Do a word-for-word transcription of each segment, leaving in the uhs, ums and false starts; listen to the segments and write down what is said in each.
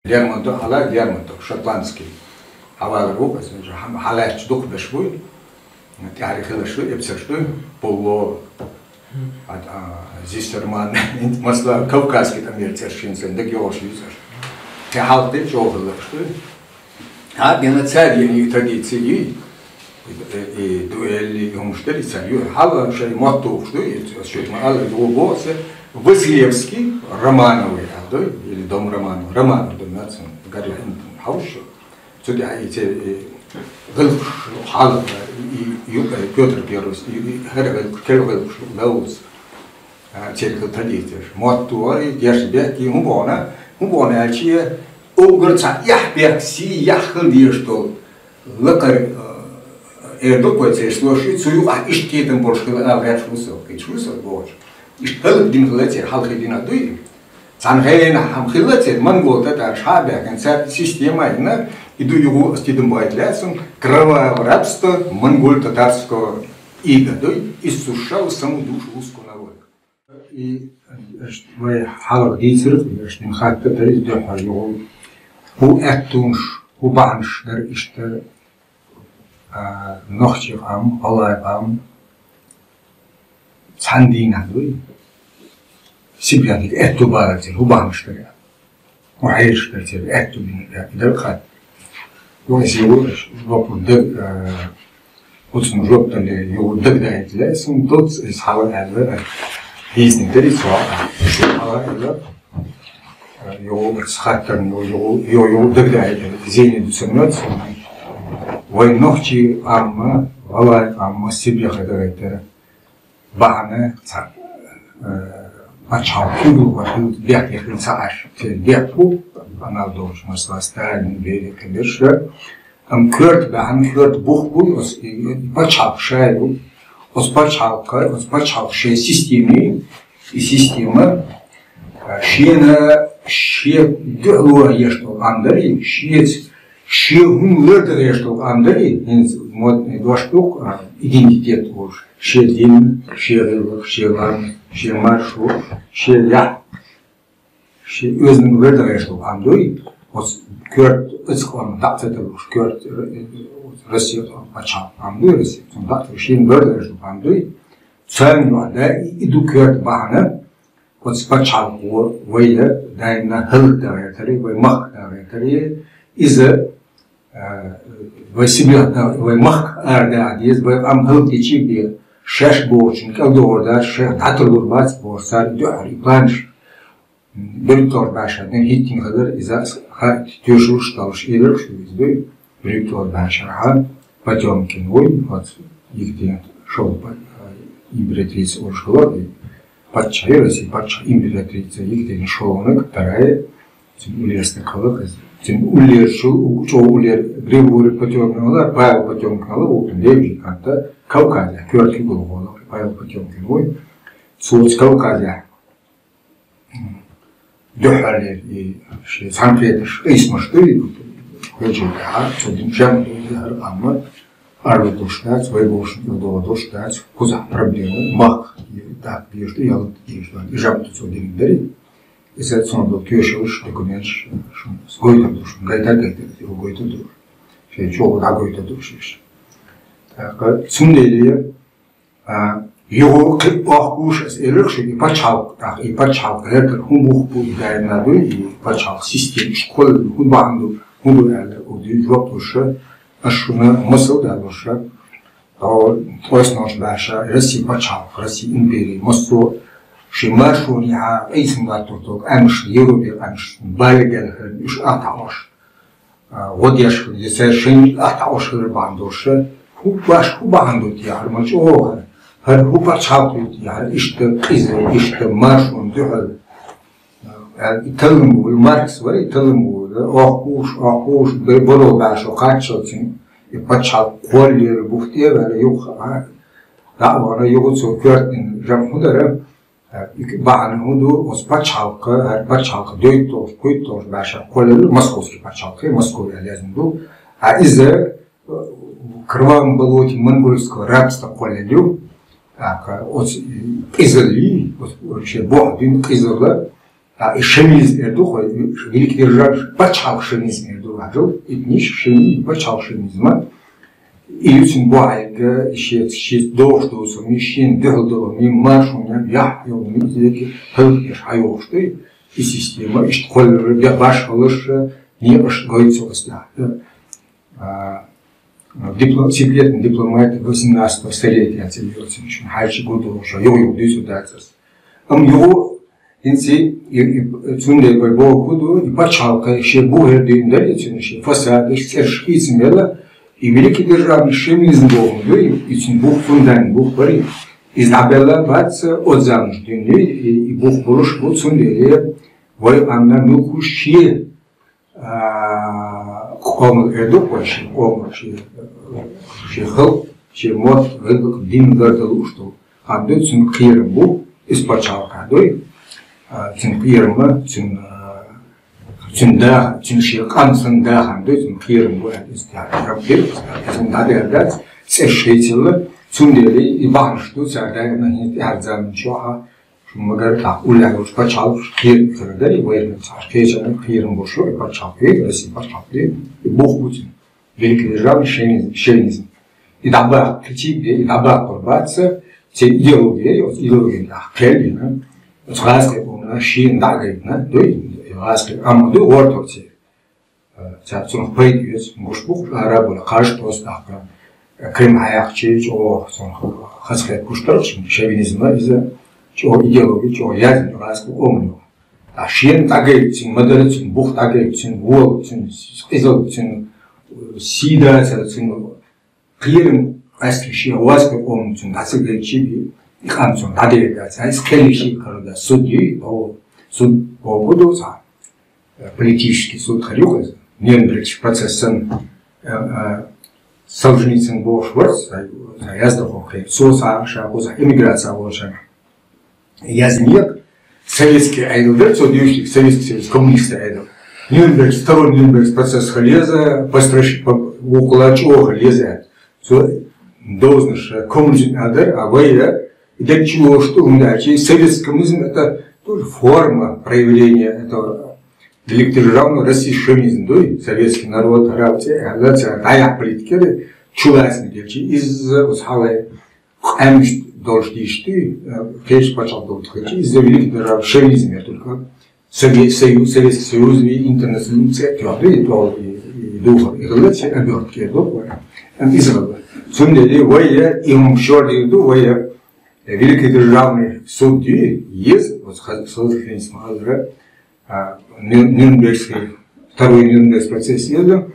Лермонтов хьала, Лермонтов, шотландский. Хьавалар ву, аса хьам-, хьалаьцча дукха беш буй. ТӀехьарий хиларш ду, эпсарш ду, Пулло, а, а, Зиссерман, масала, кавказский там ер церш шин сен, дак йогӀош юзаш. Те хьалте чогӀлаш ду. А, гена царь ени традиции, и, и дуэли, и хумштери царь ю. Хьала шай моттухш ду, и шай ма ала ю босе, Василевский, Романовый, а, ду, или дом Романов, Романов дом нацин, гари хауш. Цуди а и те, и гӀилкхаш хьал, и, и, ю-, э, Пётр Первый, и, и хӀара гӀилкх-, кел гӀилкхаш ловз. А, церкал тадийташ. Мотту а, и деш бехки, хӀун бохна, хӀун бохна аьлча, угар цхьа яхь бехк, си яхь хил деш дол. Лакхар, э, эр дукхой цеш лоши, цу ю а ишт кетам борш хила а вяч лусал, кич лусал боч. Ишт хилат дин хила цер, хьал хил дина дуй. Цхьан хӀена хӀама хилла церан монгол татараш хьа а баьхкина, царна система а йина, и ду югу стидам байт лаьцна, кровавое рабство монгол-татарского ига дуй, иссушал саму душу луску народа. И, э, вай хьалар дийцар, аш дин хатта дари дуьхьа югу. Ху аьттунш, ху бахьанш дар иштта, а, нохчий къам, гӀалгӀай къам, цхьан дийнахь дуй. Сибрятник аьтту бара церан, хӀу бахьанаш дара. ХӀу хьераш дара церан, аьтту бина, я, и дара хатта. Вай сиу жоп даг, а, уцун жоп дале, ю даг даитле, сум доц, из хьала аьлла, дийсни дари цо, хьала аьлла. Йо, хаттарна, йо, йо, йо, дагадайта, зене дуцамнац. Вай нохчий амма, валай амма, сиб яха дагайтара. Бахана, ца, э, пачхал кюру, ва хил, бяхи хил ца аш, те бяху, анал долш, масла, Сталин, Берия, Кадырша. Ам кёрт бахана, кёрт бух бу, ос, и, и пачхал шай бу, ос пачхал ка, ос пачхал шай системи, и система, а, шена, ше дуьхьало еш долу къам дарий, шеца, ше хӀума лардан еш долу къам дарий, хӀинца модный дош ду, а, идентитет волуш, ше дин, ше гӀиллакх, ше лам, ше маршо, ше яхь, ше оьзанга лардан еш долу къам дуй, оцу коьрта оцу къам дӀа ца далуш, коьрта Россия пачхьалкх къам дуй, Россия, цунна дӀа ца шена лардан еш долу къам дуй, царна юкъа да и, и ду коьрта бахьана, оцу пачхьалкхо вайна даимна хӀаллакдан гӀертаре, вай махка дан гӀертаре, иза, а, вай Сибрех дан, вай махка арадаха деза, вай къам хӀаллакдичи бе, шаьш бохучун кӀел догӀур дац, шайх дӀатарлур бац бохуш, цара дуьхьара и планаш берриг тохуш баьшхьа дина хӀиттина хилар, иза ха тоьшаллаш долуш, ийларгаш ду иза дуй. Ритуал баьшархьа Потёмкин вуй, оцу Екатерина шолгӀа па-, императрица олуш хилла, и паччахье, Россия паччахь императрица Екатерина шолгӀанаг, вторая, цуьнан уллерчу стаг хилла иза. Цуьнан уллерчул, чӀогӀа уллера Григорий Потёмкин хилла, Павел Потёмкин хилла, вукхун девжа кӀанта Кавказехь, коьртахь гулгӀолла Павел Потёмкин вуй. Цо оцу Кавказехь дуьххьарлера и шен цхьаьнакхетарш, къийсамаш ду и, хӀоьжуьйтахьа, цо дина жамӀ ду и, хӀара къамма арла долуш дац, вай бохуш долу долуш дац, кхузахь проблема, махка даккха дезаш ду, ялта дезаш ду, и жамӀ ду цо дина дарий. Иза цунах долу тоьшаллаш, документаш, шуна гойтур ду, шуна гайтар, гайтар, иза гойтур ду. Шен чӀогӀа дӀагойтур ду шиш. ТӀаккха цундела, а, юха кхин а бохкуш, аса элира шуьга, и пачхьалкх, тӀаккха и пачхьалкх гӀертар хӀун бух бу, и даимна дуй, и пачхьалкх система школа хӀун бахьана ду, хӀун ду аьлла, угди жоп луша, аса шуна масал далуша, тӀо-, тӀойснош баьша, Россия пачхьалкх, Россия империя, массо ши маршонехьа къийсам латтур дог, Ӏамаш, Европе къамаш, балигал хир, уьш ахьа Ӏош. А, гӀо деш хилла, я цаьршинна ахьа Ӏош хилар бахьана долуша, хӀун баш, хӀун бахьана ду те, хӀара ма чӀогӀа хӀара, хӀара хӀун пачхьалкх ю те, хӀара иштта къиза, иштта маршонна дуьхьал. А, и таллам бу, Маркс вара, и таллам бу, охкуш, охкуш, бе-, боро баьшо кхаччалцин, и пачхьалкх кхоллера бух тӀе а ваьлла, юха, а, дӀа а вахана, юха цо коьртанин жамӀ хӀун дара, Э, и бахьана хӀун ду, оцу пачхьалкха, хӀара пачхьалкха дойтуш, кхуьйтуш баьшхьа кхоллаелира, московский пачхьалкх, Москов аьлла яздина ду. А иза, э, в кровавом болоте монгольского рабства кхоллаелла ю. ТӀаккха оцу къизаллий, оцу шен бохь дина къизалла, А и шовинизм эр ду хой, великий державный пачхьалкх шовинизм эр ду, а ду этнический шовинизм, пачхьалкх шовинизм. И юцин бохьайга, и шец, шец дохш ду сум, и шин дехл ду ми, маршун я, яхь ю ми, зеки, хелк еш хайохш ду, и система, ишт холлер, я баш холлер, не аш гойцо остахта. А, дипло-, секретный дипломат восемнадцатого столетия, цели очень, очень, хайчи гуду, шо ю, ю, ду сюда, цес. Ам ю, инси, и, и, цунде бай бо гуду, и пачхьалкха, ше бухер ду, индали, цуни ше фасад, ше церш, и цмела, и великий державный шовинизм бо гуду, и, и цун бух фундамент бух бари. Из дабела бац, отзамш дюни, и, и бух буруш бу цунде, вай анна мюкуш ше, а, къомал эр ду хой ши, къомал ши, ши хил, ши мот, гъилбик дин гардал ушту. Хадду цун кхерам бу, из пачхьалкха дуй, а, цун кхерам, цун, а, цун да, цун ши къам цун да хадду, цун кхерам бу, а, из да, раб бир, цун да да да, цеш шейцела, цун дели, и бахнш ду, цар да, на хин, яр зам чоха, Шумагар тах уллягъуш пачхьалкх кхер кхер дари, вай цар кхечан кхерам бошо, и пачхьалкх, и Россия пачхьалкх, и бух бутин. Великий державный шовинизм, шовинизм. И даба, кичи, и даба курбаца, це идеология, и от идеология тах кхер, и на. От хас кхер, на, шин да гайна, дуй, и хас кхер, ам дуй, ор торце. Цар цунах пайда эц, гуш бух, арабула кхаж тос дахка. Крым хьаякхчи чӀо, цунах хазхет гуш тархшин, шовинизма иза чӀо идеология, чӀо язни, раскул омну. А шен тагай цин, мадарацин, бух тагай цин, вол цин, къизал цин, сида цин, кхерам асли ши аваз къомцун, дацагайчи би, и къамцун, дадега, цайс кхели ши карда, суд ю, о, суд, о, буду, ца, э, политический суд харюк, Нюрнбергский процесс сан, э, э, Солженицын бош варц, ца, ца, язда хохе, со, ца, ша, куза, эмиграция волча. Язнек, советский айдолдар, цо дюшик, советский союз, коммунистский айдол. Нюрнберг, второй Нюрнберг процесс халеза, постраш-, по-, укла чего халеза. Цо должность, э, коммунизм адар, а вайра, и так чего, что у меня, чи-, советский коммунизм это тоже форма проявления этого великодержавного российского шовинизма, да, и советский народ, рабцы, а, да, ца, да, я политикеры, чуласны, чи, из, э, усхалай, къамиш долш дишти, э, кеш пачал долт хечи, из великий держав шовинизм я только. Совет Союз, Советский Союз, и интернационализм, и, и, и дух, и релация, обертки, и дух, э, из. Сунде вая, и он шор ду вая, э, великий державный суд ди, есть, вот, ха-, создатель Смагра, а, Нюр-, Нюрнбергский, второй Нюрнбергский процесс еза,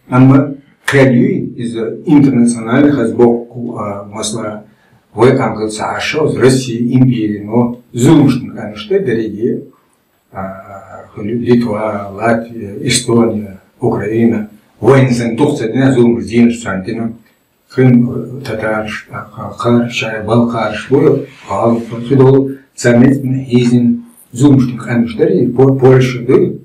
амма калюй из интернациональных азбок, а, масла, в этом конце ашо, Россия империя, но зумшн, конечно, дороги, а, Литва, Латвия, Эстония, Украина, войн сан тухца дина зумш дин сантина, Крым, э, татарш, а, а, къарш, а, балкъарш, бу, а, фидол, цамет, хизин, зумштин, къамштари, По-, Польша, ду,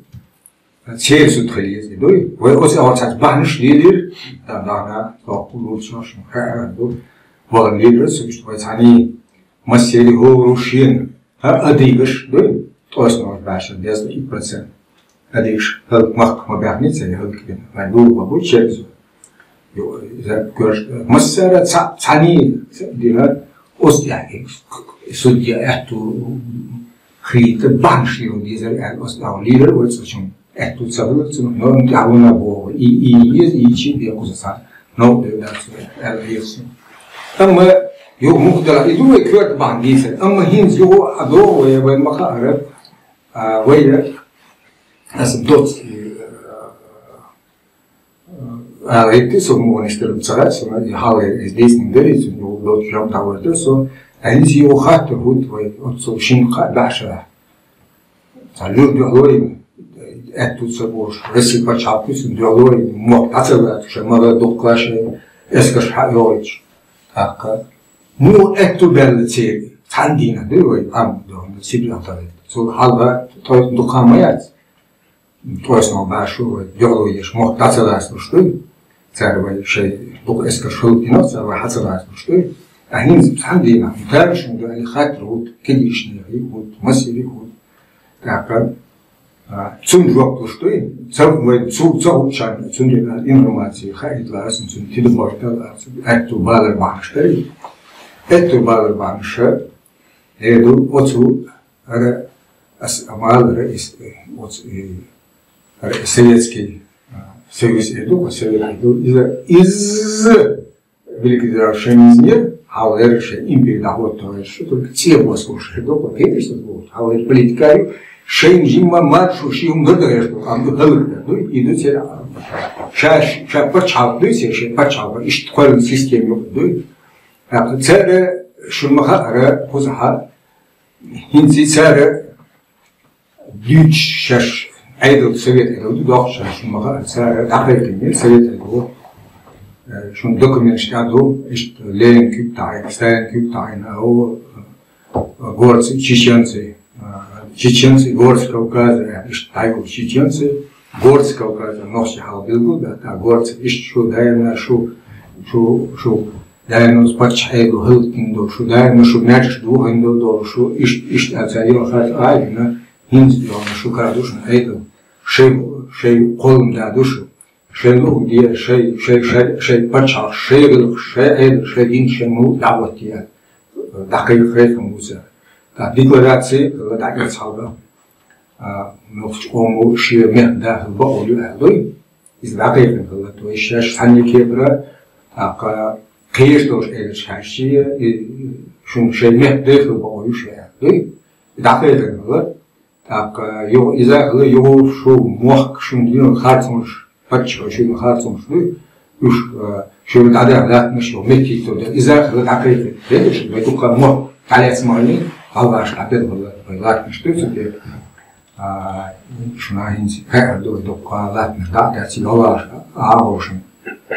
церсу тхилиз, ду, вай оси авацац бахнш лилир, да, да, да, то, лучше, ха, ду, вал лилир, субш, вай цани, масери, хо, рушин, а, адыгаш, ду, тосно, баша, десять процент. Адыгаш, халк мах, ма бяхница, я халк бин, вай, ду, бабу, черзу. Ё, за гёрш, массара ца-, цани, ца-, дина, ост я, судья, эту, хрита, банш его, дизер, э, ост, а, лидер, вот, сочун, эту, цавыл, цун, но, он, а, он, а, бо, и, и, и, и, чи, бе, кузасан, но, да, да, цу, э, э, и, цу. Там мы, ё, мух, да, и думаю, кёрт, бан, дизер, а, мы, хин, ё, а, до, вай, вай, маха, а, вай, а, ас, доц, э, А, эти со монастырь царат, со, и хал, э, здесь не дали, со, ну, вот, прям того, это со, а если его хату вот, вот, вот, со, шин ха-, дальше. Ца люд дюлой, э, эту со, бош, Россия пачалку, со, дюлой, мог, а целая, что, мало, док, клаше, эскаш, ха, йович. Так, а. Ну, эту белла цели, цандина, дюлой, там, дон, Сибирь, там, со, халва, то есть, духамаяц. Точно башу, дёлу еш, мох, дацалас лушты. Царь вай шей, дук эска шул кино, царь вай хацалас лушты. Ахин зипсан дина, дальше, да, али хатр вот, кедишный, вот, масири, вот. ТӀаккха, а, цунна жоп луш дуй, ца вай, цу, ца хӀуччан, цунна информаци хаитлац, цунна тида бахтал, аьтту балар бахаш дари. Аьтту балар бахаша, эду, оцу, ара, ас, амал, ара, ис, оцу, э, ара, Советский, а, Союз, эду, Совет, эду, из, из, великий державный шемизне, хьал эрши империя дӀахӀотта вайша, только цӀе босхуш хир ду, кхеташ ду, хьал эр политикаю, шайн жимма маршу ши хӀум дар дагӀеш ду, ам ду хӀалак дар ду, и ду цер, ша, ша пачхьалкх ду, цер шай пачхьалкх, ишт кхойлан система юкъ ду. ТӀаккха цара шума хаара, кхузахьа, хӀинца цара дуьйцуш шаьш Ӏедал, совет Ӏедал ду доккхуш шаьш, ма хаьара, цара дӀакхайкхийна совет Ӏедало, э, шун документаш тӀа ду, иштта Ленин куьг таӀийна, Сталин куьг таӀийна, о, э, горцы, чеченцы, э, чеченцы, горцы Кавказа, э, иштта тайгу чеченцы, горцы Кавказа, нохчий хьал билгу, да, та горцы, иштта шу даимна, шу, шу, шу Даиман оцу паччахьан Ӏедал хӀаллакдина долу шу, даиман шу маьрша дохийна долу шу, иш-, иштта а ца йолу хатта а йина, хӀинца йолу шу кара ду шуна Ӏедал. Шайн, шайн кхоллам да ду шу. Шайн луъу де, шайн, шайн, шайн, шайн паччахьалкх, шайн гӀиллакх, шайн Ӏедал, шайн дин, шайн муьлхха дӀахӀотта де. ДӀакхайкхийта хӀума ду цара. ТӀаккха деклараци хилла дӀакӀелцхьалла. А, нохчийн къомо шен мехк дахар бакъо ю аьлла дуй. Иза дӀакхайкхина хилла, то есть шаьш цхьаьна кепара, тӀаккха кхечу долуш Ӏедалш хьаьжча, и, шуна шайн мехк дехар бакъо ю шун аьлла дуй. ДӀакхайкхина хилла, тӀаккха юха иза а хилла, юха шу мохк шуна динан харцонаш, паччахьо шуна харцонаш дуй, уьш, а, шуна дӀадаьхна латтанаш йо меттиг то дара. Иза а хилла дӀакхайкхина. Хедаш, вай дукха мохк дӀалаьцна ма хилла, гӀалгӀаша дӀабелла хилла, вай латтанаш дуй цу тӀе. А, шуна хӀинца хаьар ду, вай дукха латтанаш дӀа а даьцна, гӀалгӀаша а гӀовшан.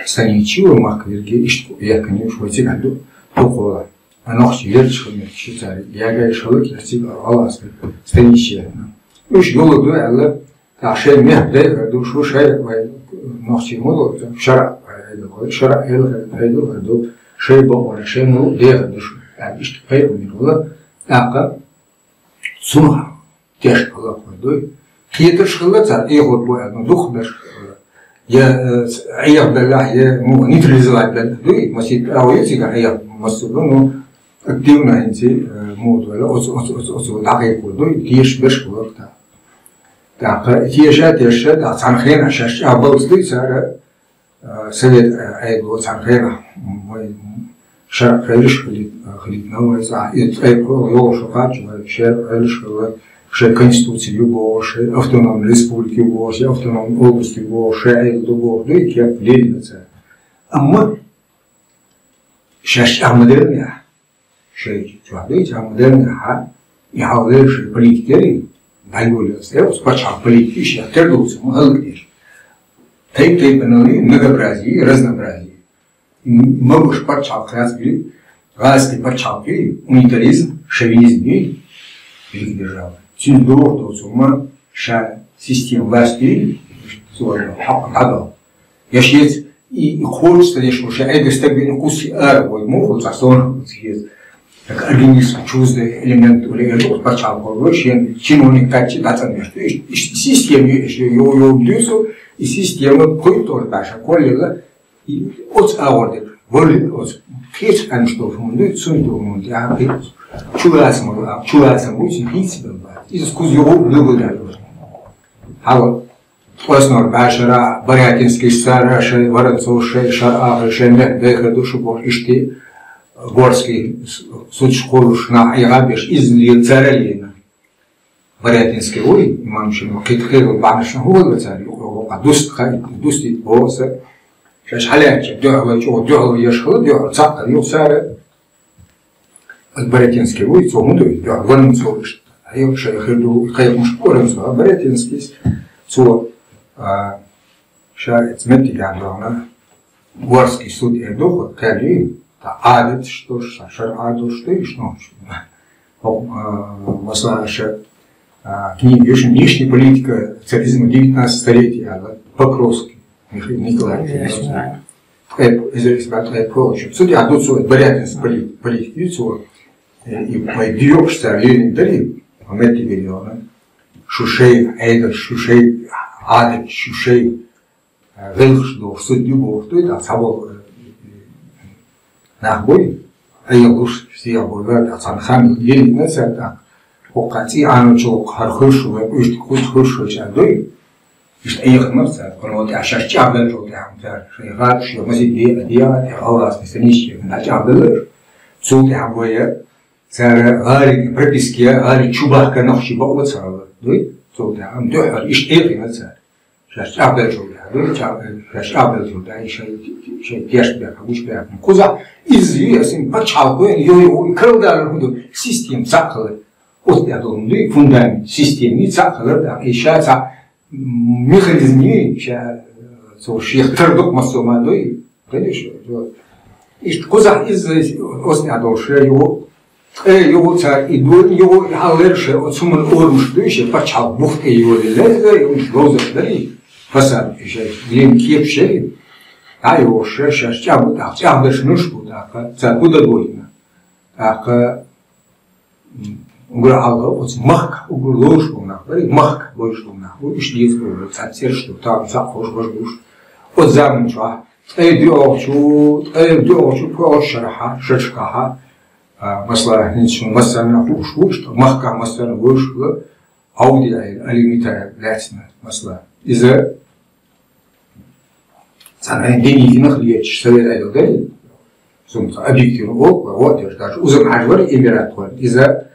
Станичи вай махка вирге иштта яхканаш вай цигахь ду, дукха. А нохчий верча хилла, ши цара ягайша хилла, я цига гӀалгӀаша станичи яхна. Уьш йолу ду аьлла, тӀаккха шайн мехк дехар ду шу, шайн вай нохчий ма ло, шаръа вай Ӏедал, шаръа Ӏедал, Ӏедал ду, шайн бакъонаш, шайн муьлхха дехар ду шу. Аьлла, иштта пайхамар хилла, тӀаккха цунах тешна хилла вай дуй. Кхетарш хилла цара, эхот бу аьлла, ну, духхьал берш, я, э, Ӏеха беллехь, я, ну, нейтрализовать белла дуй, масийтта а вай цигахь Ӏеха массо ду, ну, активно хӀинца, э, муха вала, оцу, оцу, оцу, оцу дӀакхайкхо дуй, тешаш берш хилла тӀаккха. ТӀаккха теша, теша, тӀаккха цхьана хенахь шаьш чӀагӀбалц дуй цара, а, совет, а, Ӏедало цхьана хенахь, м, вай, м, шаръа хиларш хилийт-, а, хилийтина вай цӀахь. И цӀе кхоьлу йолуш кхаччалц, вай шаръа хиларш хилла, шайн конституци ю бохуш, шайн автономный республика ю бохуш, шайн автономный область ю бохуш, шайн Ӏедал ду бохуш, дуй, кеп лелийна цара. Амма шаьш чӀагӀ ма деллинехь, шайн чохь дуьйцу, амма деллинехьа, и хьалха вевзаш шайн политика яри, дӀайолаелла цӀе, оцу пачхьалкхан политика иштта тера долчу ма хӀаллакдеш. Тайп-тайпанал ю, многообразие ю, разнообразие. М-, могуш пачхьалкх яц били, гӀазкхи пачхьалкх ю, унитаризм, шовинизм ю, великий держава. Цуьнан догӀу доцу хӀума ша система власти ю, цо хьакъ дӀадо. Я шеца и, и кхочуш ца деш волу шайн Ӏедалан стаг веана кхуссий ара вай муха цхьа сонах ца еза. Так организм чувствует элемент ули эрчу пачхьалкхо вай шен чиновник кхаччи дӀацӀанъеш ду. Иштта, иштта система ю, иштта йо-, йо-, йо-, дуьйцу, и система кхуьйтта тӀора баьша кхоллаелла, и оцу агӀор дерг. Валли оцу кхечу къаьмнаш долу хӀума дуьйцу, цуьнан долу хӀума дуьйцу. Чулацам, чулацам вуй, цуьнан хӀинца бен бац. Иза кхуза юху билггал даьлла. Хьала Къоснор бӀешара, Барятинский сара, шайн Воронцов, шайн шарахь, шайн мехк дехар ду шу боху, иштта Горский судьш кхуллуш нах Ӏехабеш, иза лела цара лелийна. Барятинский вуй, имам шин кхин кхин бахьанаш хӀун хилла цара, юкъа юкъа дуст хай, дустийта боху аса. Шаьш хьалаьцча, дуьхьал чӀогӀа, дуьхьал еш хилла, дуьхьал цхьаъ юха цара. Барятинский вуй, цо хӀун дуй, дуьхьал варна цо иштта. Хьайо шайн хир ду, кхайкхамаш коран цо, Барятинский, цо, а, ша эца меттигехь догӀна, Горский суд эр ду, кхел ю, та Ӏадаташ долуш, ша шаръа долуш ду, иштта нохчий. ХӀокху, а, масала, ша, а, книга ю шуна, «Внешняя политика царизма в девятнадцатом столетии», аьлла, Покровский Мих-, Николай. Ткъе-, эзар исс бӀе ткъе кхоалгӀачу. Цу тӀехь ду цо, Барятинский поли-, политик ю цо. Э, и вай дуьйцуш цара лелийна дарий, а меттиге йогӀна. шу шоай Ӏадаташ, шу шоай Ӏадаташ, шу шоай гӀиллакхаш долаш, суд ю бохург дуй, тӀаккха цхьаболу нах буй, Ӏехалуш, сехьа буй, тӀаккха цхьана ханна лелийна цара, тӀаккха хӀокху цӀий Ӏаночул хӀара хуьлуш ву, иштта кхуза хуьлуш ву аьлла дуй. Иштта Ӏехийна цара, кхунна тӀехь шаьш чӀагӀбеллачул тӀаьхьа цара, шайн гӀаташ, шайн масех декъа, декъа, тӀе гӀалгӀазкхийн станицаш дӀачӀагӀбелла. Цул тӀаьхьа вай цара гӀалин прописка, гӀали чу бахка нохчий бакъо ца хилла дуй. Цул тӀаьхьа дуьххьара иштта Ӏехийна цара. Шаьш чӀагӀбеллачул тӀаьхьа дуй, чӀагӀ-, шаьш чӀагӀбеллачул тӀаьхьа шайн, шайн тешна бехк гучубаьхна. Кхузахь иза ю, аса пачхьалкхо йо-, йо-, карладалар хӀун ду, система цхьаъ хилар. Оцу тӀехь долу дуй, фундамент, система цхьаъ хилар, тӀаккха и ша цхьаъ механизм ю, ша, цо шех тардо массо а ма дуй. Конечно, вот. Иштта кхузахь иза оцу тӀехь долуш юха, ткъе юха цара и дуьйна, юха и хьалхалера шайн оцу хӀуманна орамаш дуй, шайн пачхьалкх бух тӀе йолаелла иза, и уьш ловзарш дарий, фасад, и шайн леррина кепаш ярий. ДӀа а йохуш, шаьш чӀагӀбу тӀаккха, чӀагӀдарш нуш бу тӀаккха, цара хӀун дан гойна. ТӀаккха, м, уггар хьалха оцу махка, уггар лоруш болу нах бара, и махка бовзуш болу нах бу, уьш деза боху, цхьа цӀераш ду, тахана цхьаъ ховш, важа луш. Оцу заман чохь, ткъе доьалгӀачу, ткъе доьалгӀачу, кхоалгӀачу шарахь, шерашкахь, а, масала, хӀинца шуна массарна хууш ву, иштта махкахь массарна вевзаш ву, Ӏовди Ӏела, Али Митаев лаьцна, масала. Иза цхьана Деникинах леташ, Совет Ӏедал дара, суна объективно олу, вот я даже, Узун-Хьаьжа вара, Эмиратхой. Иза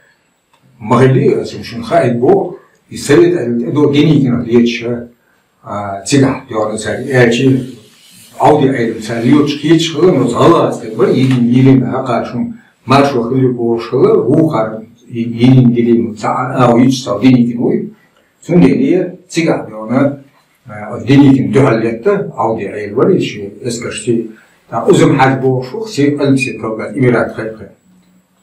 ма хилли, аса шуна хаийта боху, и Совет Ӏедал тӀедо Деникинах леташ, а, цигахь доьгӀна цара, аьлча, Ӏовди Ӏела цара леташ кхеташ хилла, но гӀалгӀазкхи бара, Единая Деревня хьакхара шуна маршо хилла бохуш хилла, вукхара Единая Деревня, цхьа а агӀо йича, цхьа Деникин вуй. Цундела цигахь доьгӀна, а, оцу Деникина дуьхьал летта, Ӏовди Ӏела вара, шен эскаршций. ТӀаккха Узун-Хьаьжа бохуш ву, Сип Алексей Кавказ, Эмират кхайкхина.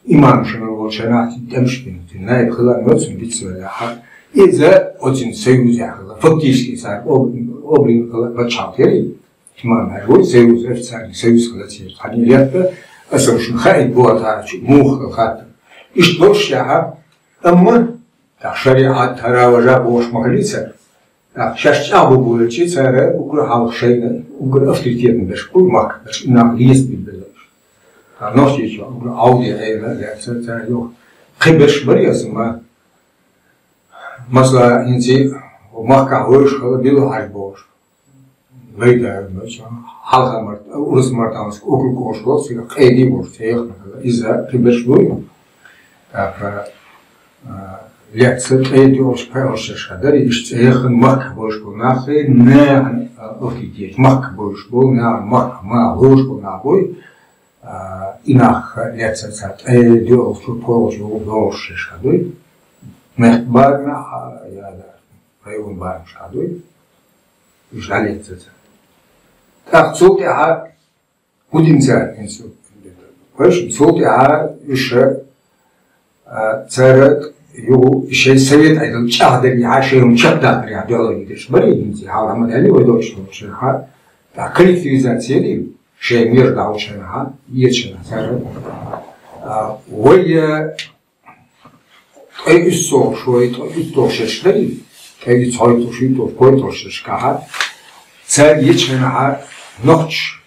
Имам шуна волчу нахана тӀемаш бина, цуьнан наиб хила а моьтту, цуьнан дицвелла хьа. Иза оцуьнан союзехь хила, фактически цара об-, обрин хила пачхьалкх яри. Имам Хьаьжа вуй, союз, официальный союз хила церан. Цхьаьна летта, аса шуна хаийта боху тхьарчу муха хила хатта. Иштта болуш яхьа, амма тӀаккха шариӀат, хӀара важа бохуш ма хилли цара. ТӀаккха шаьш чӀагӀбо болчи цара уггар хьалха шайна, уггар авторитетный берш, кхуй махкахь берш, и нах леца билбелла уьш. ТӀаккха Нохчийчохь уггар Ӏовди Ӏела лаьцна цара юха. Кхин берш бара аса ма, масала, хӀинца махкахь вевзаш хила Билал-Хьаьжа бохуш. Гайда, хьалха март, Урус-Мартановский округ олуш болу, цигахь къеди волуш, цӀе яхана хила. Иза кхин берш дуй. ТӀаккха, а, лаьцна ткъе доьалгӀачу, кхоалгӀачу шерашкахь дара, иштта цӀе яхана махкахь бевзаш болу нах, нахана, а, авторитет, махкахь бевзаш болу, нахана махкахь ма лоруш болу нах буй. А, и нах лаьцна цара ткъе доьалгӀачу, кхоалгӀачу, кхоалгӀачу шерашкахь дуй. Мехк барна, а, яда. Район барамаш хьан дуй? Уьш дӀалеццаца. ТӀаккха цул тӀаьхьа хӀун дина цара хӀинца? Вайша, цул тӀаьхьа уьш, а, цара юха шайн совет Ӏедал чӀагӀдарехьа, шайн хӀума чекхдаккхарехьа дуьхьал деш бара хӀинца, хьал хӀама даьлли, вай догӀуш долчу хьа. ТӀаккха коллективизация яри, шайн межа дӀахьочу хьа, ечу хьа цара. А, вай, а, ткъе уьссалгӀа шо, ткъе уьтталгӀа шераш дарий, ткъе уьссалгӀа, шуьйтталгӀа, кхойтталгӀа шерашкахьа, цара ечу хенахьа нохчаша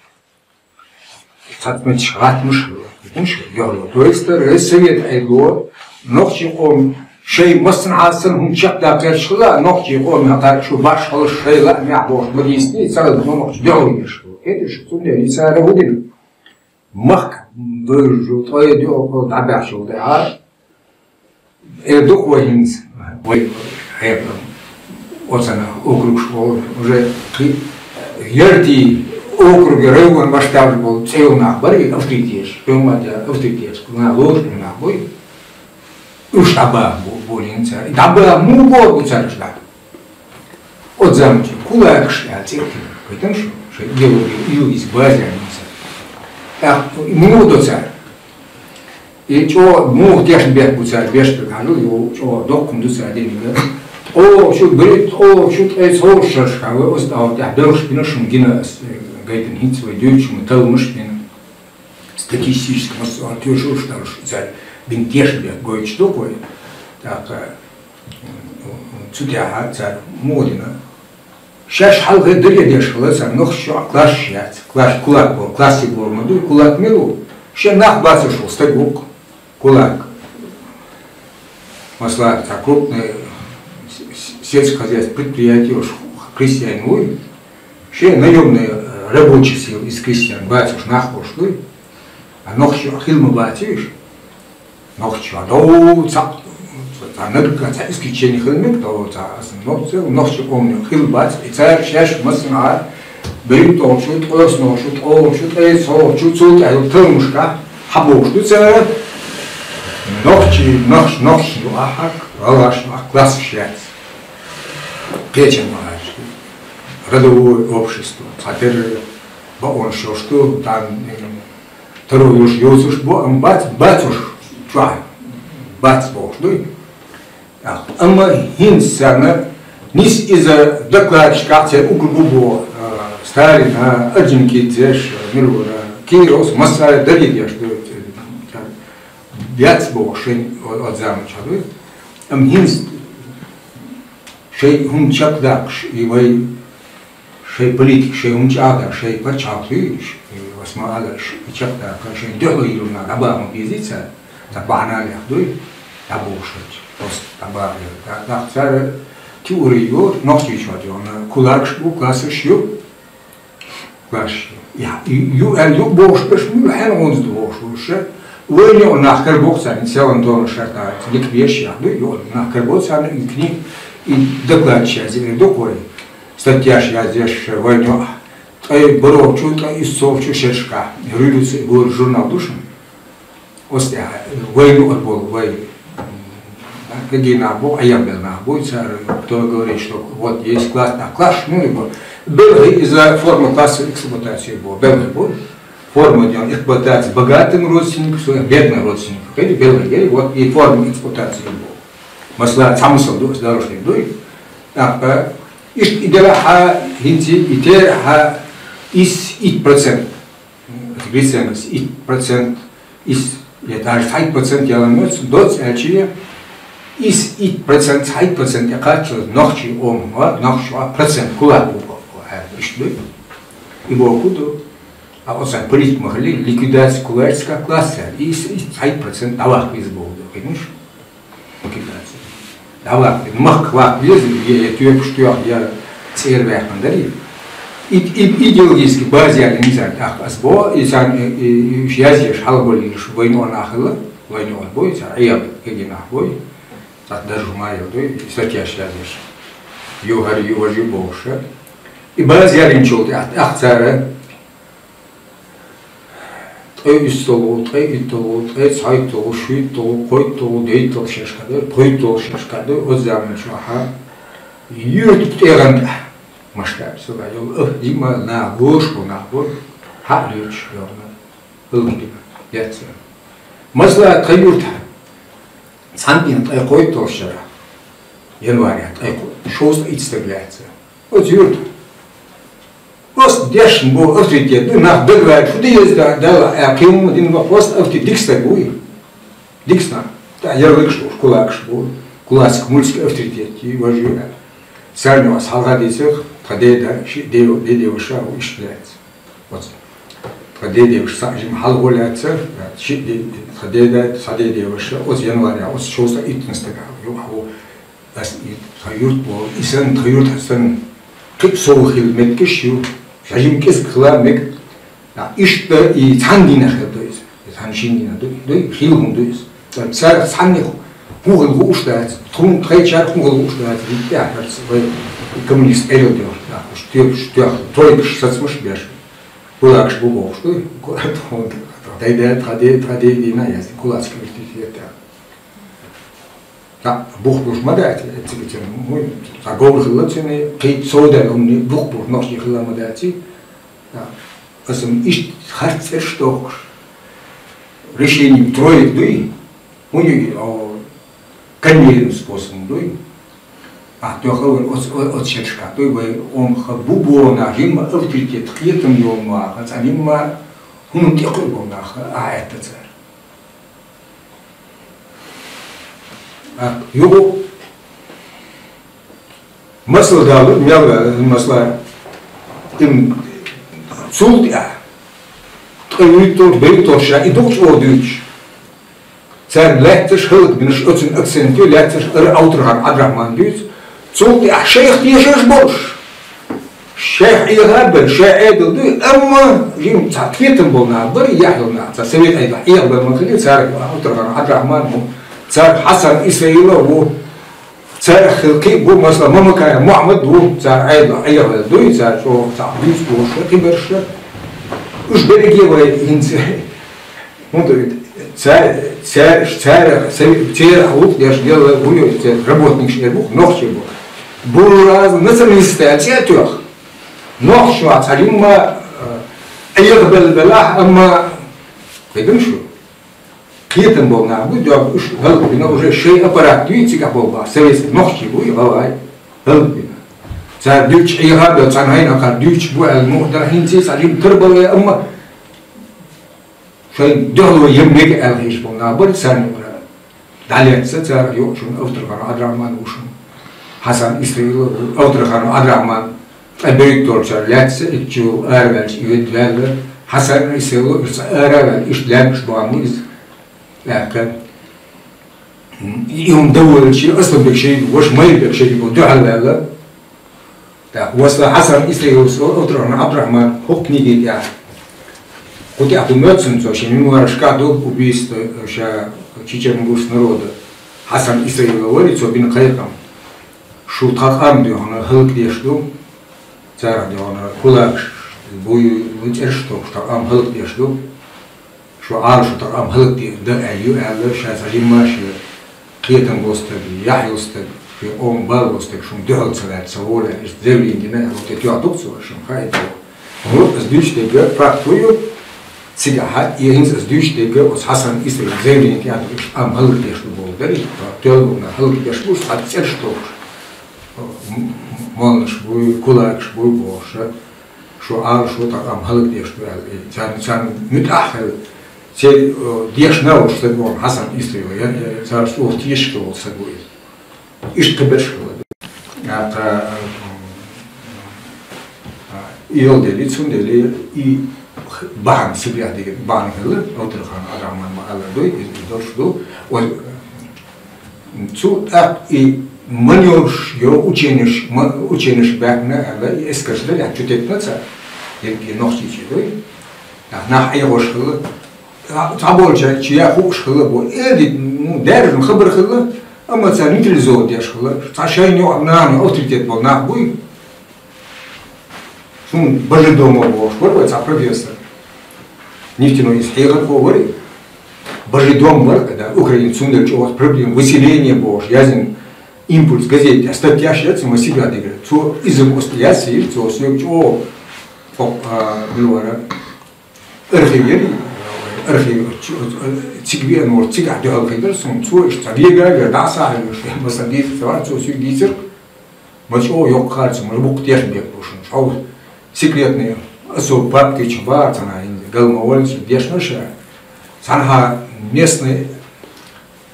цхьацца меттигашка гӀаттамаш а хилла, хӀунда аьлча дуьхьало. То есть, э, совет Ӏедало нохчийн къоман шайн массанхьа санна хӀума чекхдаккха гӀерташ хилла, нохчийн къоман хьакхарчу башхаллаш шайн лаамехь бохуш ма дийцинехь, царал нохчаша дуьхьало еш хилла. ХӀета аьлча цундела и цара хӀун дина? Махка бевзаш, ткъе доьалгӀа дӀабаьхьачул тӀаьхьа, э, дукха вай хӀинца, вай хьекъал, оцана округаш волу, уже кхин яртий округе, район масштабаш болу цӀе йолу нах бара, и авторитеташ, хӀумма а авторитеташ, нах лоруш нах буй. Уьш дӀабаха бу-, болийна цара. И дӀабаха муха боху бу цара уьш дӀа? Оцу заманчохь кулакаш аьлла цӀе а тина. Кхеташ шу? Шайн идеологи-, идеологически база аьлла цара. ТӀаккха муха до цара? И чӀогӀа муха тешна бехк бу цара беш дерг хьажал, йо, чӀогӀа доккха хӀума ду цара диниг. Оха шу берхӀитта, оха шу ткъе цхьолгӀачу шерашкахь вай оцу тӀехь белхаш бина шуна гина ас, э, гайтина хӀинца вай дуьйцуш хӀума талламаш бина. Статистически массо а тоьшаллаш далуш, цара бина тешнабехк гойтуш ду-кх вай. ТӀаккха Цу тӀехьа цар муха дина. Шаьш хьалхе дерриге деш хилла цар нохчий чохь классаш яц. Класс, кулак бо-, классик бохург ма ду, кулак мила ву? Шен нах бацаш волу стаг ву-кх кулак. Масала, цхьа крупный с-, с-, сельскохозяйственный предприятие йолуш крестьянин вуй, шен наёмный, э, рабочий сила иза крестьян бацаш нах болуш дуй. А нохчий чохь хилла ма баций уьш? Нохчий чохь дов цхьаъ, цхьа нагга цхьа исключение хила мега, дов цхьа аса нохчий, нохчийн къоман хилла бац, и цара шаьш массанхьа бевддалгӀачу, ткъоьсналгӀачу, ткъолгӀачу, ткъе цхьалгӀачу, цул тӀаьхьа талламашкахь хьабохуш ду цара, нохчий, нохч-, нохчашна юкъахь, гӀалгӀашна юкъахь классаш яц. Кхечанхьа, родовое общество, цхьатерра бакъонаш йолуш ду, там, таро йолуш йоцуш бу, амма бац, бацуш чохь, бац бохуш дуй. Амма хӀинца санна, нис иза докладчиках церан уггар бу боху, а, Сталина, Орджоникидзеш, Мирона, Кировс, массара а дагийгаш ду, яц боху шайн о-, оцу заманчохь дуй. Амма хӀинца шайн хӀума чекхдаккхаш, и вай шайн политика, шайн хӀума чӀагӀдар, шайн пачхьалкх дуьйцуш, и аса ма аллара, и чекхдаккха, шайн дуьхьало йиллина дӀабаха ма безий цара, цхьа бахьана леха дуй, дӀабохуш хилча, просто дӀабаха леха. ТӀаккха цара теори йора, нохчийчохь йолу, кулакаш бу, классаш ю, классаш ю. Я, ю аьлла, ю бохуш берш, ю хьенан гӀунза ду бохуш бу ша. Вайна юкъа нах карабо-кх царна, селан тонаш шартахь, ликбеш яхь дуй, юкъа нах карабо царна, и книг, и докладчик язъян ду-кх вай. Статьяш язъеш, вайна юкъа, ткъе бархӀалгӀачу, ткъе уьссалгӀачу шерашкахь, «Революция» боху журнал ду шуна. Оцу тӀехь вайна юкъара болу вай, м, кегий нах бу, Ӏеха белла нах бу, цара кто говорит, что вот есть класс, а класс, ну, и вот. Белхи иза форма классовой эксплуатации бу, белхи бу. Форма ден эксплуатация богатым родственникам, своим бедным родственникам. Хили белхи, вот и форма эксплуатации бу. Масала, цхьа масал ду, аса далуш хир дуй. ТӀаккха иштта и делахь а, хӀинца и терахь а, исс итт процент. Гриценкас итт процент, исс, я даже цхьайтта процент ялан моьцу, доцца аьлча, исс итт процент, цхьайтта процент тӀе кхаччалц нохчий ома, нохчий а процент кулак бу боху, иштта ду. И боху ду. А оцу политика ма хили, ликвидация кулаческого класса, исс, исс, цхьайтта процент дӀаваккха веза боху ду, кхеташ? Ликвидация. ДӀаваккха, махках ваккха веза, я, я тоьпаш тоьхна, я цӀера ваьккхина дарий. И, и, идеологически база яьлла низам тӀаккха аса бо, и сан, и, и, уьш язъеш хьалаболлуш вайна юкъара нах хилла, вайна юкъара бой, цара Ӏеха кегий нах бой, цхьа даржа хӀума а йолу дуй, и статьяш язъеш. Ю хӀара, ю важа ю бохуш. И база яьллинчул тӀаьхьа, тӀаккха цара ткъе уьссалгӀа, ткъе итталгӀа, ткъе цхьайтталгӀа, шийтталгӀа, кхойтталгӀа, дейтталгӀа шерашка дой, пхийтталгӀа шерашка дой, оцу заманчохь юьртан тӀегӀан тӀехь масштаб сагӀа йолу, ах, дима нах, лош бу нах бу, хьаъ лоьцуш йолу нах, хӀаллакдина, яц. Масала, тхан юьртахь, цхьана дийнахь ткъе кхойтталгӀачу шарахь, январехь, ткъе кхо-, шовзткъе итт стаг лаьцна. Оцу юьртахь. Просто дешна бу, авторитет ду, нах дагаваьлла, шу деза да-, дала, а, кхин хӀума дина бу, просто авторитет дика стаг вуй. Дика стаг. ТӀаккха ярлыкаш долуш, кулакаш бу, кулацкий, мульский авторитет, и важа ю. Царна аса хьалха дийцира, тхан деда, ши де-, дедеваша ву иштта лаьцна. Оцу. Тхан дедеваш схьа жима хьалхо лаьцна, ши де-, тхан деда, схьа дедеваша, оцу января, оцу шовзткъе иттан стага, юха ву. Ас и тхан юрт боху, и санна, тхан юрт санна, кхин а сов хила меттигаш ю, шажим кӀезиг хила мега. А, иштта и цхьана дийнахь хила ду иза, и цхьана шина дийнахь ду, ду, хила хӀума ду иза. Цара цхьанне хӀун хила хууш дац, тхуна тхайчара хӀун хила хууш дац, и тӀаьхьарца вай коммунист Ӏерал доьхуш, тоьпаш, тоьх, тройкаш, сацамаш беш. Кулакаш бу бохуш ду, тхуна, тхан деда, тхан де-, тхан де-, дийна яздина, кулацкий авторитет. ТӀаккха бух буш ма дац, цига цуьнан, ну, цхьа говр хилла цуьнан, кхин совдаьлла хӀуманийн бух буш нохчий хилла ма дац. ТӀаккха аса иштта харц цӀераш дохкуш, решение троек дуй, хӀун ю, о, конвейерным способом дуй. А, тоьхна вайн оц-, о-, оцу шерашкахь дуй, вай омха бу боху нах, жимма авторитет, кхетам йолу нах, цхьа жимма хӀуманна тӀекхуьу болу нах, а, аьтта цара. А, юха Масала дала, мел, масала, им цул тӀехьа, ткъе вуьйтталгӀа, бейтталгӀа ша, и дукха чӀогӀа дуьйцуш. Цара лаьтташ хӀаллакбинарш, оцун акцент ю лаьтташ ара Авторханов Ӏабдрахьман дуьйцу. Цул тӀехьа шайх тешаш болуш. Шайх Ӏехабелла, шай Ӏедал дуй, амма жим цхьа кхетам болу нах бара, яхь йолу нах, цхьа совет Ӏедал Ӏехабелла ма хилла, цара Авторханов Ӏабдрахьман ву, цара Хьасан Исраилов ву, цара хилла кхин а бу, масала, Мамакаев Мухьаммад ву, цара Ӏедал Ӏехабелла дуй, цара чӀогӀа цхьа буьйцу бохуш, кхиберш. Уьш берриге вай хӀинца ХӀунда цара, цара, цара, церан гӀуллакх деш делла вуй, церан работникаш эр бу, нохчий бу. Буржуазный националисташ аьлла цӀе а тоьхна. Нохчашна цхьа жимма, э, Ӏехабелла белахь, амма, кхидӀа шу, кхетам болу нах бу, догӀу уьш хӀаллакбина уже шайн аппарат дуй, цигахь болу бахьа, советский нохчий буй, гӀалгӀай, хӀаллакбина. Цара дуьйцуш Ӏехабелла, царна хьайна кхара дуьйцуш бу аьлла, муха дара хӀинца цхьа жимма тарбала, амма шайн дуьхьало ян мега аьлла хьийзаш болу нах бара, царна юкъара дӀалаьцна цара юкъачунна Авторханов Ӏабдрахьман ву шуна, Хьасан Исраилов ву, Авторханов Ӏабдрахьман ткъе бейтталгӀачара лаьцна, итт чу араваьлча и ведда ваьлла, Хьасан Исраилов иштта ара а ваьлла, иштта лаьмнаш бахьана иза, тӀаккха. И хӀума дан волчу Асланбек шайга, ваша Майрбек шайга дуьхьал ваьлла. Так, масала, Хьасан Исраиловс Авторханов Ӏабдрахьман хӀокху книги тӀехь, кху тӀехь ду моьтту суна цо, шен мемуарашкахь ду, убийство, ша чечен-ингуш народа. Хьасан Исраилов вара, цо бина кхайкхам. Шу тхан къам дуьхьал хӀаллакдеш ду, царах дуьхьал кулакаш буй, цӀераш тохуш тхан къам хӀаллакдеш ду. Шу Ӏалашо тхан къам хӀаллакде дан аьлла ю аьлла, ша цхьа жимма шен кхетам болу стаг, яхь йолу стаг, шен къоман бала болу стаг шуна дуьхьал ца лаьцна, ца волу аьлла, иштта заявление дина аьлла, тӀе тоьхна ду-кх цо, шуна хаийта. Ну, ас дуьйцуш дерг факт ву ю, цигахь, и хӀинца ас дуьйцуш дерг оцу Хьасан Исраилов заявление тӀехь ду, иштта къам хӀаллакдеш ду боху дара, и тоьлла болу нах хӀаллакдеш бу, цхьа цӀераш тохуш. М-, м-, молланаш буй, кулакаш буй бохуш. Шу Ӏалашо тхан къам хӀаллакдеш ду аьлла, и царна, царна муьтӀахь а хилла, церан, э, дешна а волуш стаг ву Хьасан Исраилов, я, я, царна чӀогӀа тешаш волу стаг ву иза. Иштта кхиберш а хилла. ТӀаккха, э, и йолу дели, цундели и бахьана, Сибрехь дигира бахьана хилла, Авторханов Ӏабдрахьман ма-аллара дуй, иза, иза долуш ду. Оцу Цу тӀаккха и манёрш, йо, ученеш, ма-, ученеш баьхна аьлла, и эскарш дара, чу теттина цара, дерриге нохчийчу дуй. Нах, нах Ӏехош хилла. Цхьа-, цхьаболчаьрга чу яа хууш хилла бу. Эли, ну, даьржина хабар хилла, амма цара нейтрализовать деш хилла. Цхьа шайна юкъа нана авторитет болу нах буй. Суна Божидомов бохуш вара вай цхьа профессор. Нефтяной иза хьехархо вара. Божидом вара, когда Украина цундела чӀогӀа проблема, выселение бохуш, язйина «Импульс» газете тӀехь статьяш яц, ма сига дигара. Цо иза оцу яц йира, цо соьга чӀогӀа, хӀокху, а, мила вара, архив яра, архив, цига веана волу, цигахь дуьхьал хилира суна. Цо иштта цхьа вега вера, дӀа а сахьа веш, ма сан дийца ца вара, цо соьга дийцира. Ма чӀогӀа йоккха харц, ма буккха тешна бекъ бу шуна. Хьо секретный особо папка чу бахара цхьана, хӀинца гал ма валлинчу дешна ша. Цхьанхьа местный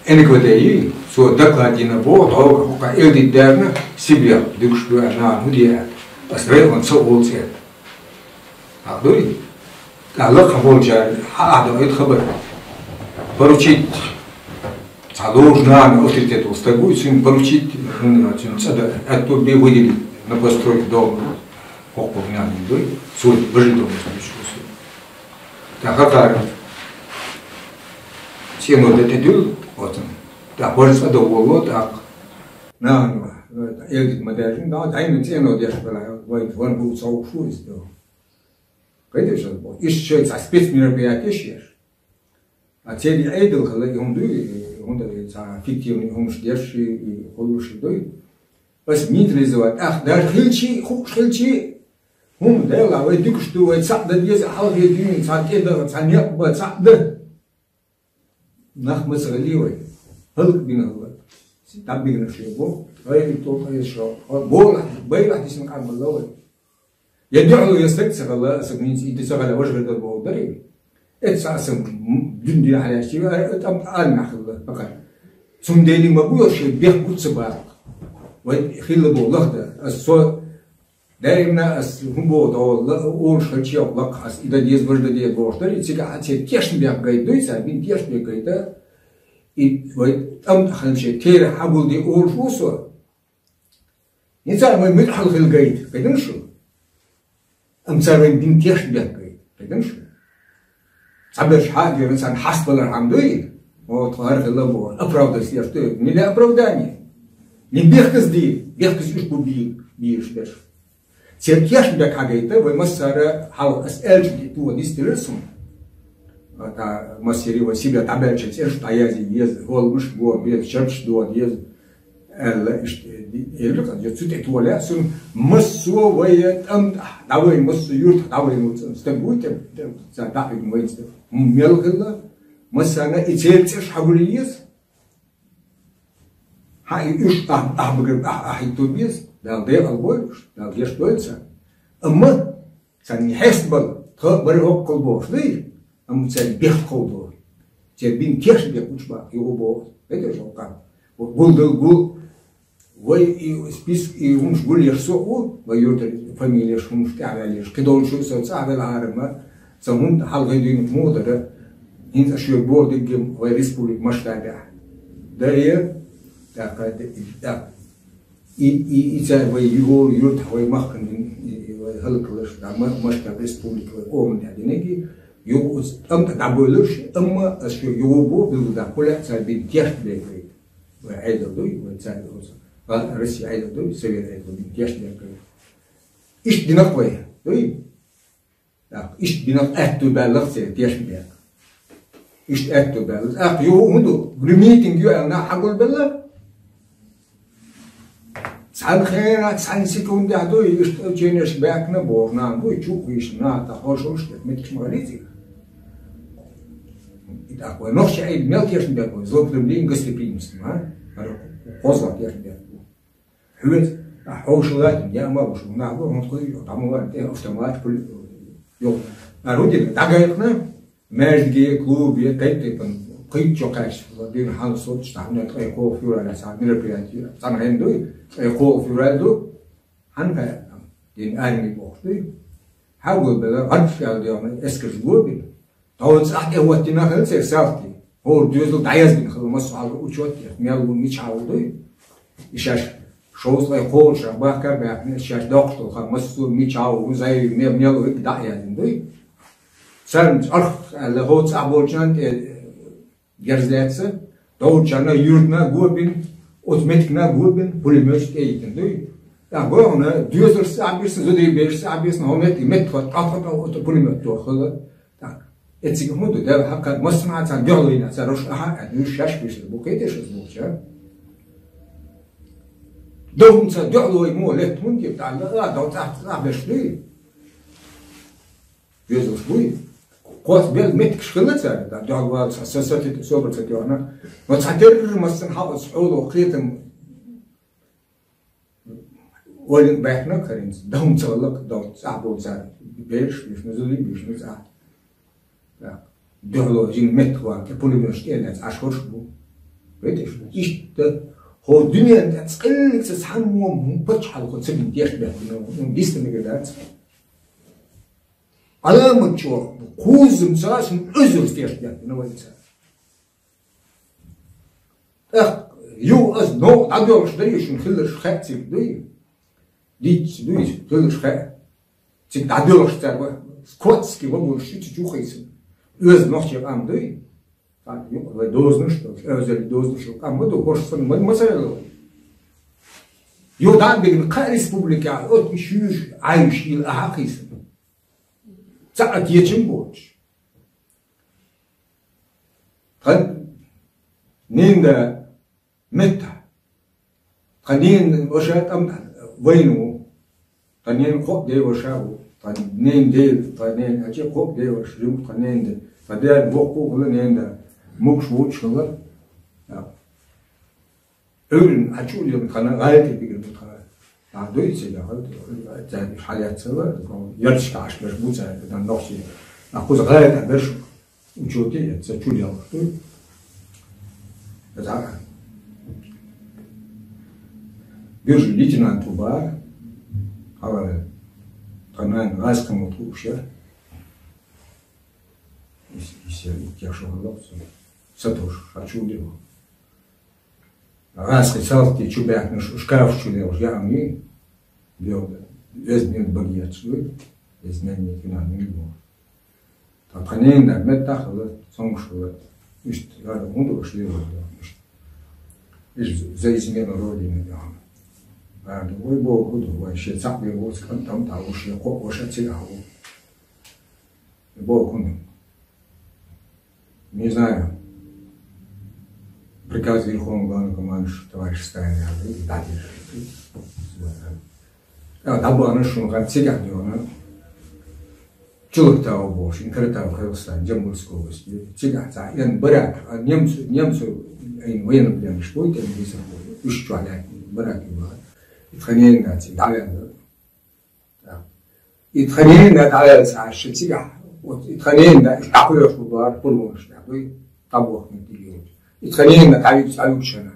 Н К В Д йий, цо доклад йина боху, дӀогахь хӀокху элдита даьрна, Сибрехь дуьгуш ду аьлла, нахана хӀун де аьлла. Ас район ца олу цӀе. Ахь дуй? ТӀаккха лакхахь болчара хьан ахь дан хабар? Поручить, цхьа должна авторитет волу стаг вуй, цуьнан поручить, хӀунда цуьнан цӀа дан, аьтто бе выделить на постройку дома. ХӀокхо гнали дуй, цо бажи дома дуьйцуш ву суна. ТӀаккха хӀокхара цӀено дан тӀедуьллу оцунна. ТӀаккха бажа цӀа дан волло, тӀаккха нахана, элдита ма даьржина, дӀа дӀайна цӀено деш бала, вайн ван бу ца хууш ву иза. Кхеташ ду, иштта шайн цхьа спецмероприятие еш. А церан Ӏедал хилла, и хӀума дуй, и хӀунда и цхьа фиктивный хӀумаш деш, и, и хуьлуш дуй. Ас нейтрализовать, ах, даже хилчий, хууш хилчий, хӀума делахь, вай дуьгуш ду, вай цхьаъ дан деза, хьалхе дуьйна цхьа тӀе дан, цхьа некъ бан, цхьаъ дан. Нах ма ца гӀелий вай. ХӀаллакбина хилла. ДӀабигна шен бо. Гайри токъа еза шо. Бола, байлахь дисина къам бала вай. Я дуьхьало я стаг ца хилла, аса минца и ца хилла, важа хир дар боху дарий. Эца аса м-, дуьнен дина хьаляшчи, а, а, там армия хилла, пока. Цундели ма бу, шен бех гуц ца баккха. Вай хилла бо лахда. Ас со даимна ас хӀун бо довла, олуш хилча лакха, ас и да деза, важа да деза бохуш дара, и цига а церан тешнабехк гайта дуй, цара бина тешнабехк гайта. И вай тӀам тӀа ханче тера хьагулде олуш ву со. И цара вай муьтӀахьал хила гайта, кхетам шу? Амма цара вайн дин тешнабехк гайта, кхетам шу? Цхьаберш хьа а гира, царна хьаст балар хьан дуй? О, тхо хӀара хилла боху, оправдать еш дуй? Не для оправдания. Не бехказди, бехказ уьш бу би-, бийраш берш. Церан тешнабехк хьагайта, вай массара хьал ас аьлча тӀе тоха дистира суна. А, та массери вай Сибре дӀабаьлча цӀераш дӀаязе еза, хӀолмаш бо беза, чарчаш до деза. Аьлла, иштта, э, ди-, элира, я цу тӀе тоха лаьа, цунна массо а вай тӀам тӀа, дӀавай массо а юрт, дӀавай массо а стаг вуй те, те, ца дӀахьуьгу вай стаг. Мел хилла, массарна и церан цӀераш хьагулъе еза. Хьан и уьш ахь, ахь багар, ахь, ахь хӀитто беза, Дала декъал бойла уьш, Дала геш дойла царна. Амма царна хьест бала, тха а бара хӀоккхул бохуш дуй, амма царна бехк кховдо. Церан бина тешнабехк гучу баккха, юха боху, хӀета шо кхаьба. Гулдал гу, вай и список, и хӀумаш гулъеш со а ву, вай юртара фамилеш, хӀумаш тӀехваьллеш, кхидолчу со цӀахь велахьара ма, сан хӀунда хьалхе дуьйна муха дара, хӀинца шоьга боху диггем вай республика масштабехь. Да э, тӀаккха, тӀаккха. И, и, и цара вай юхула юртахь вай махкана дина, и, и вай хӀаллакдаларш, да, ма-, масштаб республика вай къоман тӀехь динарг, юха оцу тӀам тӀа дӀабойлуш, амма ас шоьга юха боху билггал даккха, хӀун лаьа цара бина тешнабехк гайта. Вай Ӏедал дуй, вай цара оцу, а, Россия Ӏедал дуй, Совет Ӏедал бина тешнабехк гайта. Иштта динарг вай, дуй? ТӀаккха иштта бинарг аьтту баьлларх церан тешнабехк. Иштта аьтту баьлла. ТӀаккха юха хӀун ду? Митинг ю аьлла, нах хьагулбелла? Цхьана хенахь, цхьана секундехь ду, иштта ученеш баьккхина боху нах, ду, чу а кхийсина, нах, тӀаккха хьошалуш дерг, меттигаш ма хилий цига. И тӀаккха вай нохчий Ӏедал мел тешнабехк бу, злоупотребление гостеприимством, а? ХӀара кхозлагӀа тешнабехк бу. Хьоьца, а, хьошалла а дина, я ма бу шу, нах бу, хӀунда кхуьй, дӀа ма ван, тӀе автомат, пуль-, йо. А рудина, дӀагайхна, маьждиге, клубе, тайп-тайпана, кхин чу кхаьчна, дина хьан соцуш, цхьа хӀума ткъе кхоалгӀа февралехь цхьа мероприятие, цхьана хӀун дуй, ткъе кхоалгӀа февраль ду, хьан кхаьчна, дина арми бохуш дуй. Хьагулбелла, гӀадж аьлла дегӀана, эскарш гобина. Тхьовца ахь тӀе хӀоттина хилла церан салти. ХӀора доьзал дӀаяздина хилла массо а хьалха учет, мел ву, мичахь ву дуй. И шаьш шовзткъе кхоалгӀа шарахь бахка а баьхкина, шаьш доккхуш долу хан массо а мичахь ву, зӀе ю, мел, мел ву, дӀа а яздина дуй. Царна чӀарх аьлла, хӀоццахь болчарна тӀе герз лаьцна, доврачарна, юьртана гобина, оцу меттигна гобина, пулеметаш тӀеийтина дуй. ТӀаккха гохна, доьзалшца а бисна, зударий берашца а бисна, хӀо меттиг, меттиг хӀотта, тӀаккха, тӀаккха, оцу пулемет тоххала. ТӀаккха, эццига хӀун ду, дера хьакха, массанхьа царна дуьхьало йина, цара уьш ахьа а аьлла, уьш шаьш бисна, бу кхеташ аса бохуча. Довхунца дуьхьало йина мо летта хӀунда гира, тӀаккха, а, дов цӀахь, цӀахь берш дуй. Везалш буй. Кхоц бел меттигаш хилла цара, да, дуьхьал вала ца, са, са, собар ца тоьхна. Но цхьатерра массанхьа оцу хьоло кхетам ойла баьхна каринца, дам ца лак, дам цӀа бо цара. Бераш, бишна, зули, бишна, цӀа. Так. Дуьхьало жин меттиг ван, пулемёташ тӀе лаьцна, Ӏаш хӀорш бу. Видишь? Иштта, хӀо дуьнен тӀе цкъа а ца цхьаммо пачхьалкхо ца бина тешнабехк бина, ну, дистамига дац. Ӏаламат чӀогӀа кхуззамца шуна Ӏуьзурс тешнабехк бина вайца. ТӀаккха юха ас новкъа дӀадоьлхуш дарий шуна хилларш хаьа цига дуй? Диц дуй хилларш хаьа. Цига дӀадоьлхуш цара ва, скотски ва болуш шу цига чу хийцина. Оьзда нохчийн къам дуй? Цхьана юкъа вай дозанаш долуш, оьзда дозанаш долуш къам ма ду, хӀорш санна ма, ма ца велла вай. Юха дӀа а бигна кхаа республикехь, оцу шуьйш, Ӏайш йила ахьа а хийсина. Цхьа а кечам боцуш. Тхан ненан да меттахь. Тхан ненан ваша тӀам вайна ву. Тхан ненан кхоъ деваша ву. Тхан ненан дела, тхан ненан ачи кхоъ деваш, жимма тхан ненан да. Тхан дена воккха а хила ненан да. Мукш вучу хила. Ӏуьйрина Ӏа чу лелла тхана гӀайта дигар бу тхана. Нах дуй цига, цаьрга хьалаьццала, ярташка Ӏаш берш бу цаьрга, дан нохчий. Нах кхуза гӀайта берш учёте, я ца чу лелла дуй. ХӀета. Биржа лейтенант ву бара, хьалара, тха нана гӀазкхи мотт лууш яр. Ис-, ис яр итт шо хьалха цо. Са тош, ша чу лево. ГӀазкхи салти чу баьхкина шу шкаф чу лелаш яа ам йий? Бел, веза нил баге яц вуй, веза нил нил бо. Та тха нена да меттахала, цомгушхала, иштта яра хӀун ду аша лело, иштта. Иш за измену Родины яхана. Ва ду, ой, бо, хӀун ду, вай, ше цхьаъ бе воц, кӀантам та ву, ше кхоъ ваша цига хьа ву. Бо, хӀун ду? Не знаю. Приказ Верховного Главнокомандующего товарища Сталина, да, держи. А, да, было, ну, что, как цига, да, ну. Чулактау бош, Инкаратау Кыргызстан, Джамбульская область. Цигахь ца, ян барак, а немцу, немцу, айн военнопленный шпой, тем не забыл. Уж чуаля, барак и была. И тханен да, ци, да, ян, да. И тханен да, да, ян, ца, ши, цигахь. Вот, и тханен да, и такой уж была, пурвон, что, да, и табох не тиги. И тханен да, да, и, да, и,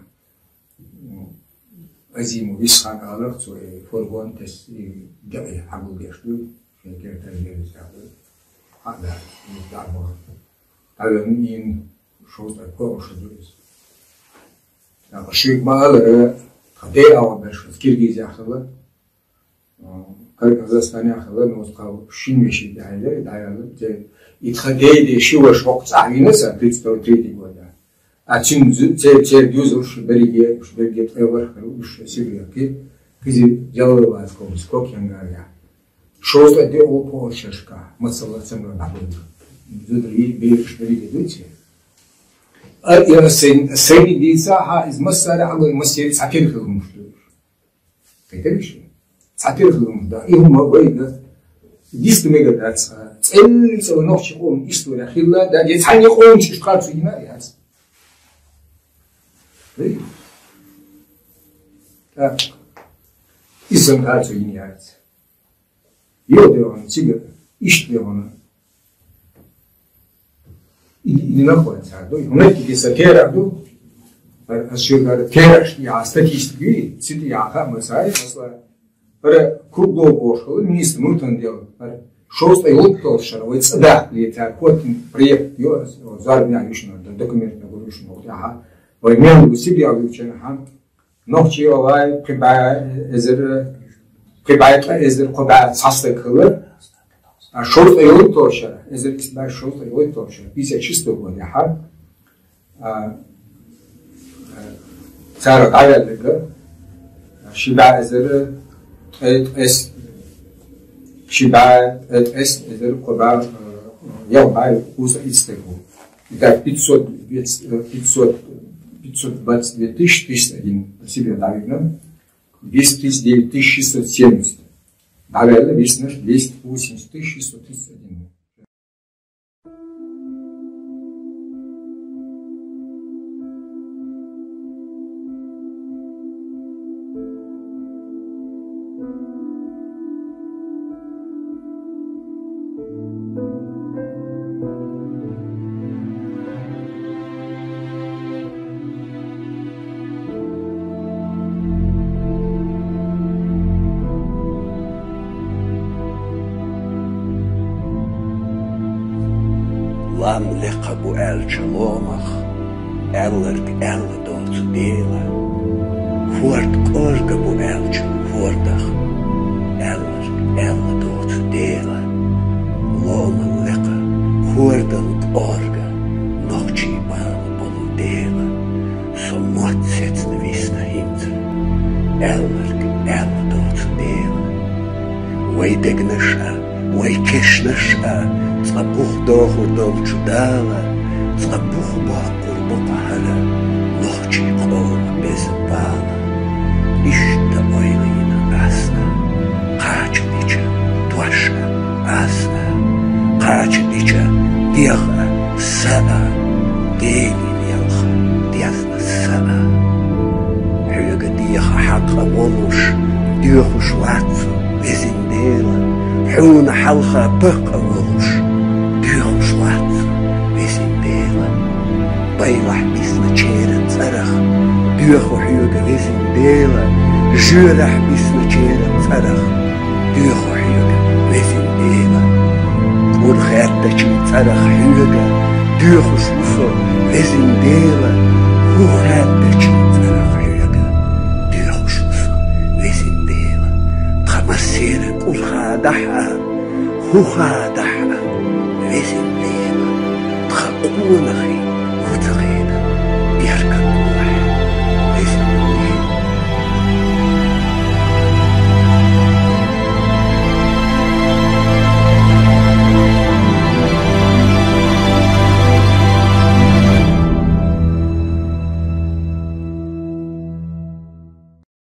Азимов Исхьакъ алар, цо и фургон тесса, и декъе хьагулдеш ду, шен кертара лерриза ду. Хьада, и дӀабахар. ДӀавенна ийна шовзткъе кхоъ шу ду иза. ТӀаккха шуьга ма аллара, тха дай агӀо беш, Киргизехь хилла, Казахстанехь хилла, но тха шин вешин тӀехь хилла, и дӀаяла, те, и тха дай де ши ваша хӀокху цӀахь вина сан, тридцать третий года. А цуьнан зу-, цер-, церан юзурш берриге, уьш берриге ткъе ворхӀ хир ву, уьш Сибрех кхин, кхизи Джалалабадская область, Кокьянгар яхь. Шовзткъе диъ полчашка, масала, цамра дӀабевлла. Зударий, бераш берриге дуй церан. А, я сайн, сайн дийца, хьа, иза массара а гой, массеран цхьатерра хила хӀумаш ду. Кхетарий шу? Цхьатерра хила хӀумаш ду. И хӀума вайга диста мегар дац, а, цӀелла-цӀелла нохчийн къоман истори хилла, да, я цхьанне къоман чу иштта харцо йина а яц. Эй? Так. Иза санна харцо йина яц. Йо, дегӀана, цига, иштта дегӀана. И, и нахван цара ду. ХӀунда аьлча аса терахь ду. Ас шуьга терахьаш тӀехьа статистика ю, цу тӀехьа хаа ма ца, масала, хӀара круглов бохуш хилла министр внутренних дел. ХӀара шовзткъе ялхитталгӀачу шарахь вай цӀа дахкале цара коьртан проект ю, зорбанехь юьшнара, документ нагур юьшна тӀехьа. Вай мел ву Сибрех вуьйцучу хенахь, нохчий, вай, пхи бӀе эзар, пхи бӀе ткъа эзар, кхо бӀе цхьа стаг хилла. А шовзткъе ялхитталгӀачу шарахь, эзар исс бӀе шовзткъе ялхитталгӀачу шарахь, пятьдесят шестой годехь, а, а, цара дӀаваьлларг, а, ши бӀе эзар, ткъе, ткъес, ши бӀе, ткъе, ткъе эзар, кхо бӀе, а, ялх бӀе кхузткъе итт стаг ву. Итак, пятьсот, пятьсот, пятьсот двадцать две тысячи триста один Сибрех дӀавигна, двести тридцать девять тысяч шестьсот семьдесят. ДӀаваьлла виснарш двести восемьдесят тысяч шестьсот тридцать один. Лам лекха бу аьлча ломах, аьлларг аьлла доцу Дела. ХӀорд кӀорга бу аьлча хӀордах, аьлларг аьлла доцу Дела. Ломан лекха хӀордан кӀорга нохчий бала болу Дела. Со мотт сецна висна хӀинца, аьлларг аьлла доцу Дела. Вай дегнаш а, вай кешнаш а цкъа бух дохур долчу Дала, цкъа бух боккхур бу-кх хӀара нохчий къоман беза бала. Иштта ойла йина ас а, кхача дича дош а ас а, кхача дича дегӀ а, са а, Делин ялх дезна са а. Хьоьга деха хьакъ а волуш, доьхуш вац со, Везин Дела, хьуна хьалха пакъ а волуш, доьхуш вац со, Везин Дела. Байлахь бисначеран цӀарах доьху хьоьга, Везин Дела, Жоьрахь бисначеран цӀарах доьху хьоьга, везан Дела. КӀур хаьттачийн цӀарах хьоьга доьхуш ву со, везан Дела. ХӀун хаьттачийн цӀарах хьоьга доьхуш ву со, везан Дела. Тхан массеран кӀур хадахь а, хӀун хадахь а, везан Дела. Тхан къонахий хӀун ца хилла